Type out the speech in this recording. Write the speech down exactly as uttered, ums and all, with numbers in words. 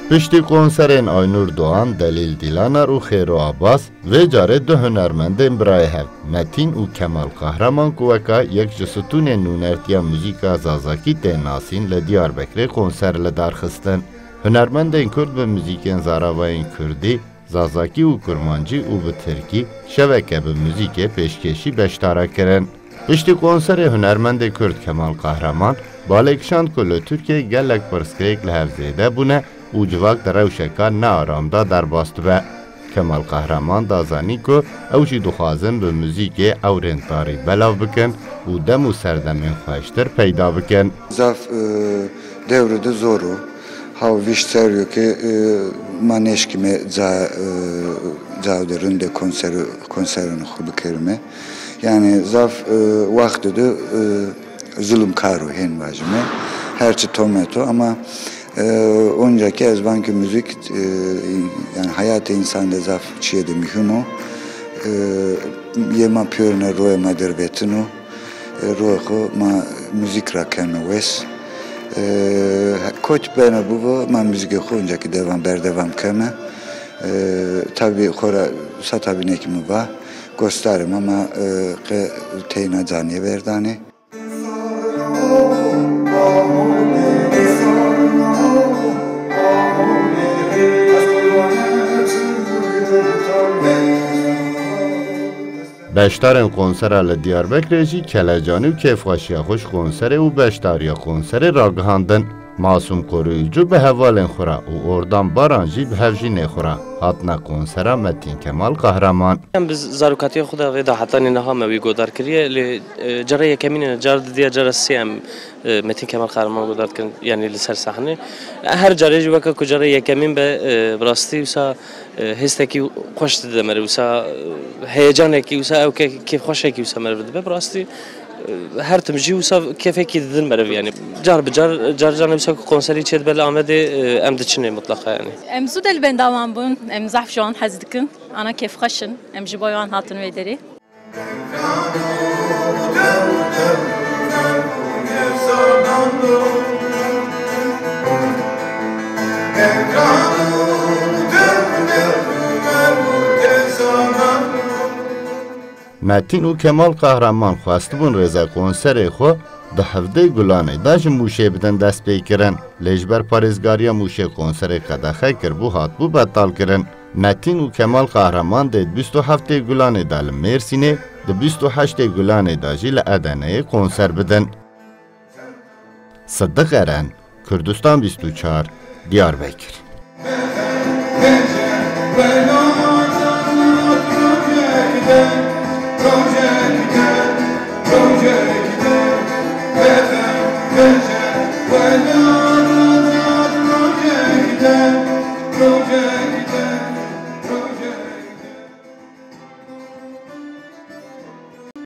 Piştî konserên Aynur Doğan, Delîl Dilanar û Xêro Abbas, vê carê du hunermendên birayê hev, Metîn û Kemal Kahraman, ku weka yek ji stûnên nûnertiya muzîka Zazakî tên nasîn, li Diyarbekirê konser li dar xistin. Hunermendên Kurd bi muzîkên zaravayên Kurdî, Zazakî û Kurmancî û bi Tirkî şeveke bi muzîkê pêşkêşî beşdara kirin. Piştî konserê hunermendê Kurd Kemal Kahraman balê kişand ku li Tirkiyê gelek pirsgirêk li hev zêde bûne û civak di rewşeka nearam de derbas dibe. Kemal Kahraman da zanîn ku ew jî dixwazin bi muzîkê ewrên tarî belav bikin û dem û serdemên xweştir peyda bikin. Zaf, e, dewr de zor o. Haw vîşt seryo ke, e, ma neşkîme ca, e, caw de rinde konser, konserên xwe bikerime. Yani zaf, e, wext de, e, zulmkar o hên vajime. Her çi tomet o ama, e, onca ke ez van ki müzik, e, yani hayatê insan de zaf çiye de mühim o. E, yê ma piyorine roye ma dervetin o. E, roye xwe ma müzik ra keme wes. E, kot bene buvo ma müzikê xwe onca ki devam, berdevam keme. E, tabi xora sa tabi neki mi va. Gostarê me, me, e, qe teyna canê verdane. Beşdarên konsera li Diyarbekirê jî kelecanî û kêfxweşiya xwe ji konserê û beşdariya konserê ragihandin. Masûm Koruyucu bi hevalên xwe re û Ordan Baran jî bi hevjînê xwe re hatine konsera Metîn Kemal Kahraman. Em bi zarokatiya xwe de vê dahetanê niha me wî godar kiriye, lê, e, cara yekemîn e, car didiya cara sê em, e, Metîn Kemal Kahraman godar dikin, yanî li ser sahnê. Her carê jî weke ku cara yekemîn be, e, bi rastî wisa, e, hêstekî xweş dide me re, wisa, e, heyecanekî, wisa ew ke-, kêfxweşekî wisa me re dibe, bi rastî. Her tim jî wisa kêfekî didin meriv, yanî car bi car, car car wisa ku konserî çêdibe li Amedê, e, em diçinê mutlaqa, yanî. Em zû de li benda wan bûn, em zehf ji wan hez dikin. Ana kêfxweş in, em ji bo wan hatin vê derê. Metîn û Kemal Kahraman xwestibûn rêza konserê xwe di hevdê Gulanê de ji Mûşê bidin destpêkirin. Lê ji ber parêzgariya Mûşê konserê qedexe kiribû, hatibû betalkirin. Metîn û Kemal Kahraman dê di bîst û heftê Gulanê de li Mêrsînê, di bîst û heştê Gulanê de jî li Edeneyê konser bidin. Siddiq Eren, Kurdistan bîst û çar, Diyarbekir.